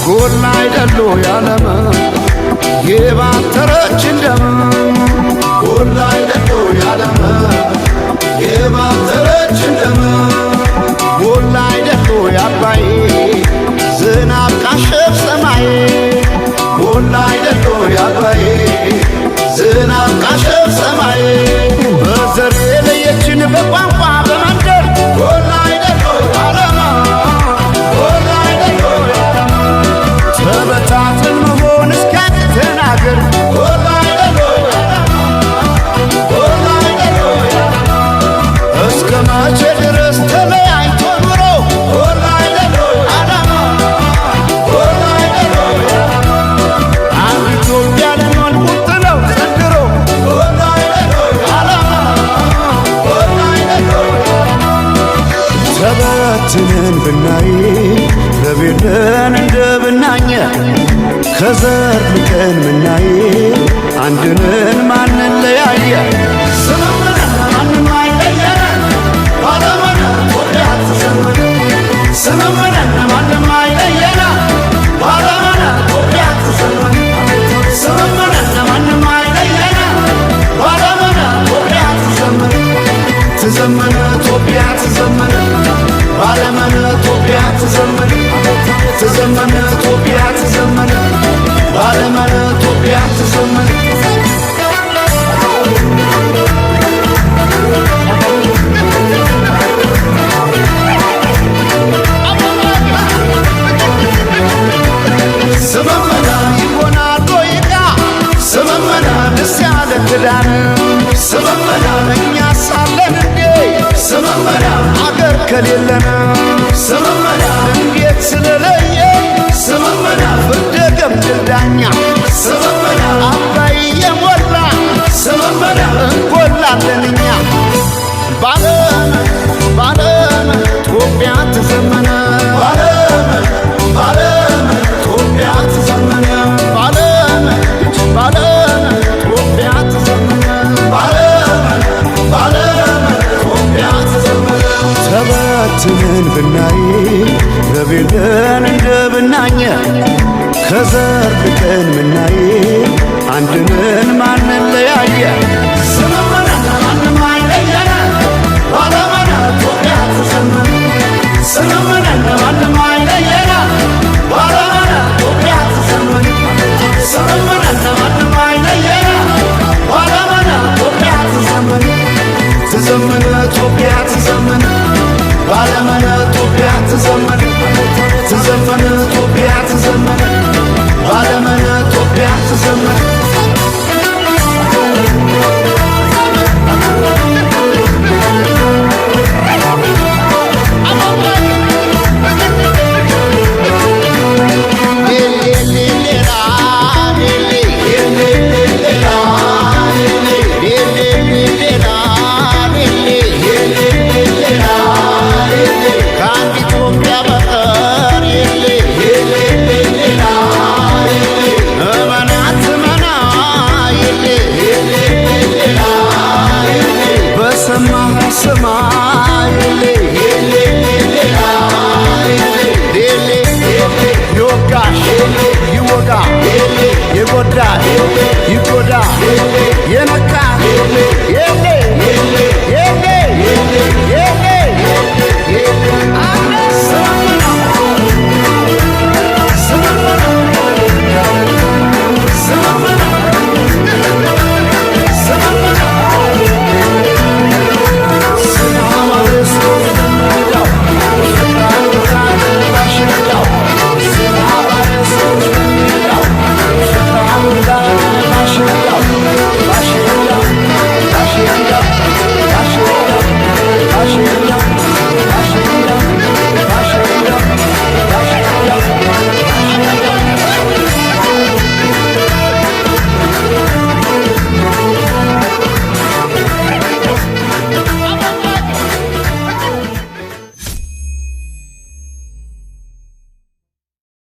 ጎላ አይደሎ ያለም የባተረች እንደም ጎላ አይደሎ ያለም የባተረች እንደም ጎላ አይደሎ ያባይ ዝናብ ካሸፍ ሰማይ ጎላ አይደሎ ያባይ ዝናብ ካሸፍ ሰማይ በዘር የለየችን በቋንቋ በመንደር ጎላ አይደሎ ያለም ጎላ አይደሎ ያለም ተበታትን መሆን እስኪያቅተን አገር ጎላ አይደሎ ያለም ጎላ አይደሎ ያለም እስከ መቼ ድረስ ተለያይቶ ኑሮ ጎላ አይደሎ ያለም ጎላ አይደሎ ያለም አንድ ኢትዮጵያ ልንሆን ቁርጥ ነው ዘንድሮ ጎላ አይደሎ ያለም ጎላ አይደሎ ያለም ተበትነን ብናይ በቤለን እንደ ብናኘ ከዘር ልቀን ምናይ አንድንን ማንለያየ ስምምነ ማንም አይለየን ባለመነ ኢትዮጵያ ትዘመን ስምምነ ማንም አይለየን ባለመነ ኢትዮጵያ ትዘመን ስምምነ ማንም አይለየን ባለመነ ኢትዮጵያ ትዘመን ትዘመን ኢትዮጵያ ትዘመን ባለመነ ኢትዮጵያ ትዘመን ትዘመን ኢትዮጵያ ትዘመን ባለመነ ኢትዮጵያ ትዘመን ስምምነ ይሆናል ወይቃ ስምምነ ደስ ያለ ክዳን ስምምነ እኛ ሳለን እንዴ ስምምነ አገር ከሌለን ስምምነ እንዴት ስለለየ ስምምነ ፍርደ ገምድል ዳኛ ስምምነ አባይ የሞላ ስምምነ እንጎላለን እኛ ባለም ባለም ኢትዮጵያ ትዘመነ ባለም ባለም ኢትዮጵያ ትዘመነ ባለም ባለም ኢትዮጵያ ትዘመነ ባለም ባለም ኢትዮጵያ ትዘመነ ተበትነን ብናይ በቤለን እንደ ብናኘ ከዘር ልቀን ምናይ አንድንን ማንለያየ ስምምነ ማንም አይለየን ባለመነ ኢትዮጵያ ትዘመን ስምምነ ማንም አይለየን ባለመነ ኢትዮጵያ ትዘመን ስምምነ ማንም አይለየን ባለመነ ኢትዮጵያ ትዘመን ትዘመን ኢትዮጵያ ትዘመን ባለመነ ኢትዮጵያ ትዘመን ትዘመን ኢትዮጵያ ትዘመን ባለመነ ኢትዮጵያ ትዘመን ከአንድ ኢትዮጵያ በቀር የለ እመናት መና የለ በሰማህ ስማ የለ ይወጋሽ ይወጋ የጎዳሽ ይጎዳ የነካ